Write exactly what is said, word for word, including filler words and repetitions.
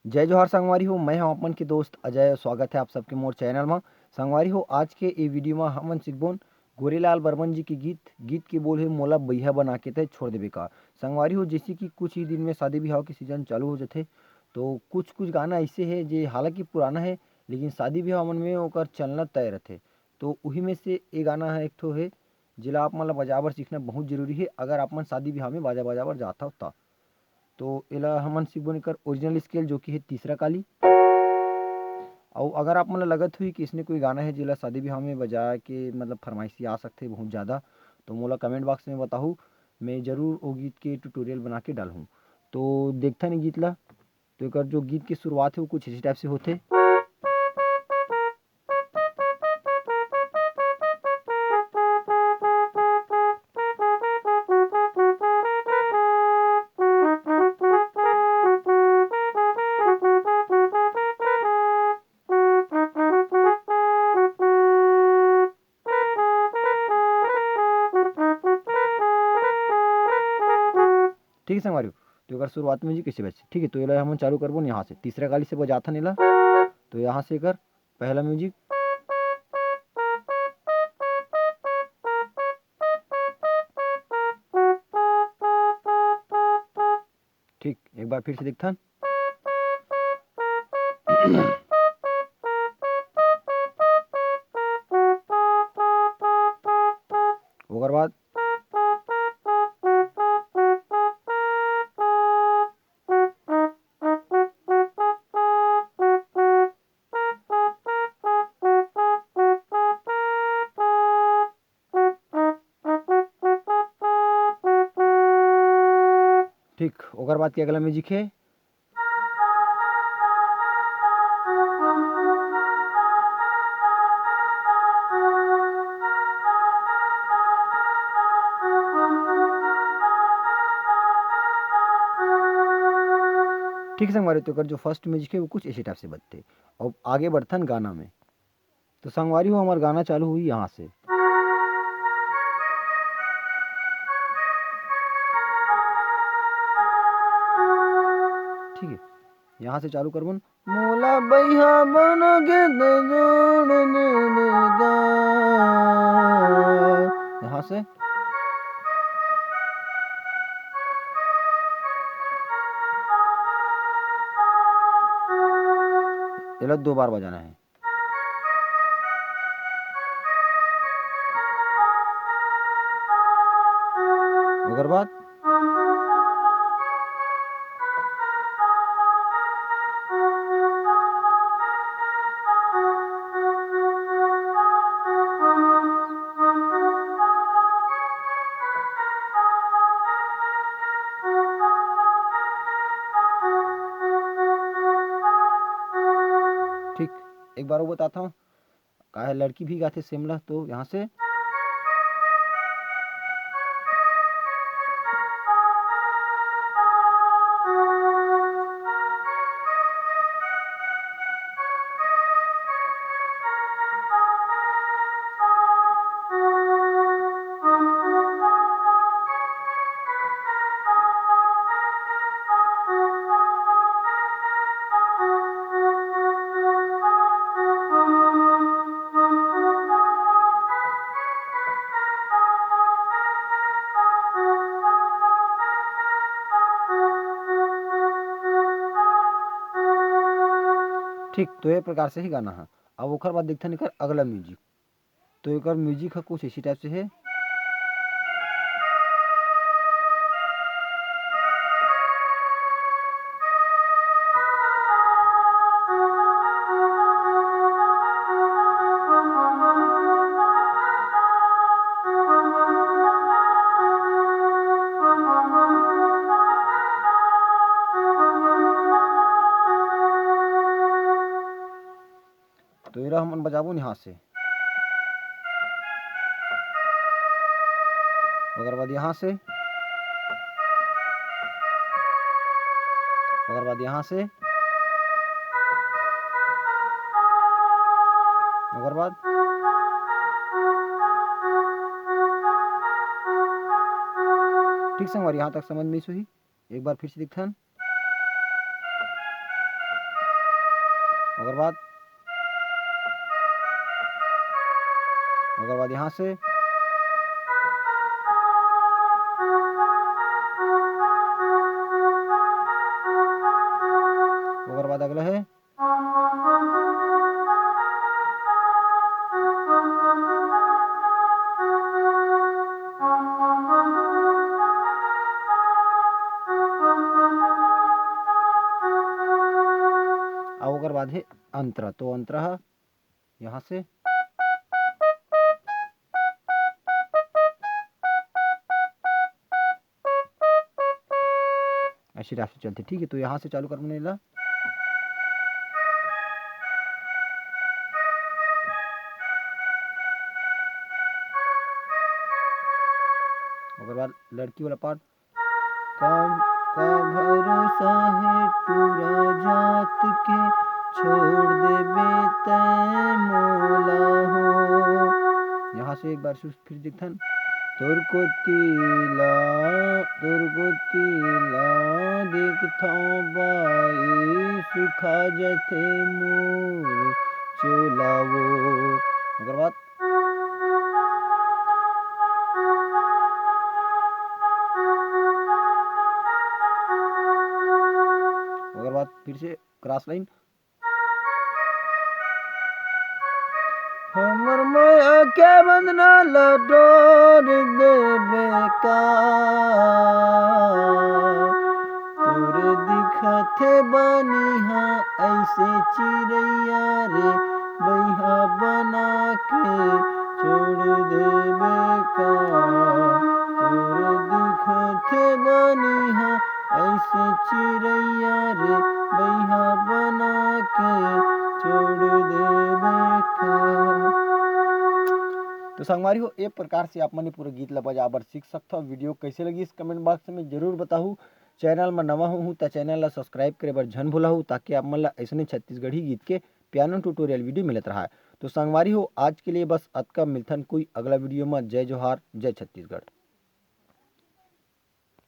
जय जोहार संगवारी हो, मैं हूं आप मन के दोस्त अजय। स्वागत है आप सबके मोर चैनल मा। संगवारी हो, आज के ए वीडियो मा हमन सीखबोन गोरेलाल बर्मन जी के गीत। गीत के बोल है मोला बइहा बना के तय छोड़ देबे का। संगवारी हो, जैसे कि कुछ ही दिन में शादी ब्याह के सीजन चालू हो जाथे, तो कुछ कुछ गाना ऐसे है जे हालांकि पुराना है, लेकिन शादी ब्याह मन में ओकर चलना तय रहथे। तो उही में से ए गाना है, एक ठो है, जेला आप मन ला बजाए बर सीखना बहुत जरूरी है, अगर आप मन शादी ब्याह में बाजा बजाए बर जात हव त। तो एला हमन सीखबोन एकर ओरिजिनल स्केल, जो कि है तीसरा काली। अउ अगर आप मन ला लगत हुई कि इसने कोई गाना है जेला शादी ब्याह में बजाए के मतलब फरमाइशी आ सकथे बहुत ज़्यादा, तो मोला कमेंट बॉक्स में बताहू, मैं जरूर वो गीत के ट्यूटोरियल बना के डालहूँ। तो देखथन ये गीत ला। तो एकर जो गीत की शुरुआत है वो कुछ इसी टाइप से होथे। ठीक है संगवारी हो, तो एकर शुरुआत म्यूजिक कैसे बजथे? ठीक है, तो एला हमन चालू करबो न यहाँ से, तीसरा काली से बजाथन एला। तो यहाँ से एकर पहला म्यूजिक, ठीक, एक बार फिर से देखथन। ओकर बाद ठीक, ओकर बाद के अगला म्यूजिक है। ठीक है संगवारी, तो एकर जो फर्स्ट म्यूजिक है वो कुछ ऐसे टाइप से बजथे। अब आगे बढ़थन गाना में। तो संगवारी हो, हमार गाना चालू हुई यहाँ से। ठीक है, यहाँ से चालू करबो न। मोला बइहा बन के त जोड़ दे बेटा। यहाँ से एला दो बार बजाना है। ओकर बाद ठीक, एक बार वो बताता हूँ। का है, लड़की भी गाथे सेम ला, तो यहाँ से ठीक, तो ये प्रकार से ही गाना है। अब ओकर बाद देखथन एकर अगला म्यूजिक। तो एकर म्यूजिक ह कुछ इसी टाइप से है। तो एला हमन बजाबो यहाँ से, ओकर बाद यहाँ से, ओकर बाद यहाँ से, ओकर बाद ठीक संगवारी, यहाँ तक समझ में सुही। एक बार फिर से दिखथन। ओकर बाद, ओकर बाद यहाँ से, ओकर बाद अगला है, अउ ओकर बाद हे अंतरा। तो अंतरा ह यहाँ से ऐसी राशि चलती, ठीक है। तो यहाँ से चालू कर मैंने ला। ओकर बाद लड़की वाला पार्ट, का, का भरोसा है टूरा जात के, छोड़ देबे तै मोला हो। यहाँ से एक बार सुस्त फिर देखथन। तोर कोती ला, तोर कोती ला देखथौं बाई, सुखा जथे मोर चोला वो। ओकर बाद ओकर बाद फिर से क्रॉस लाइन। हमर मया के बंधना ला डोर देबे का? तोर दिखथे बानी हा ऐसे चिरैया रे, बइहा बना के छोड़ देबे का? तोर दिखथे बानी हा ऐसे चिरैया रे, बइहा बना के छोड़ देबे का? तो संगवारी हो, ए प्रकार से आप मन पूरा गीत ला बजा बर सीख सकथव। वीडियो कैसे लगी इस कमेंट बॉक्स में जरूर बताहू। चैनल में नवा हो त चैनल ला सब्सक्राइब करे बर झन भुलाहू, ताकि आप मन ला ऐसने छत्तीसगढ़ी गीत के पियानो ट्यूटोरियल वीडियो मिलत रहा। तो संगवारी हो, आज के लिए बस अतका। मिलथन कोई अगला वीडियो में। जय जोहार, जय छत्तीसगढ़।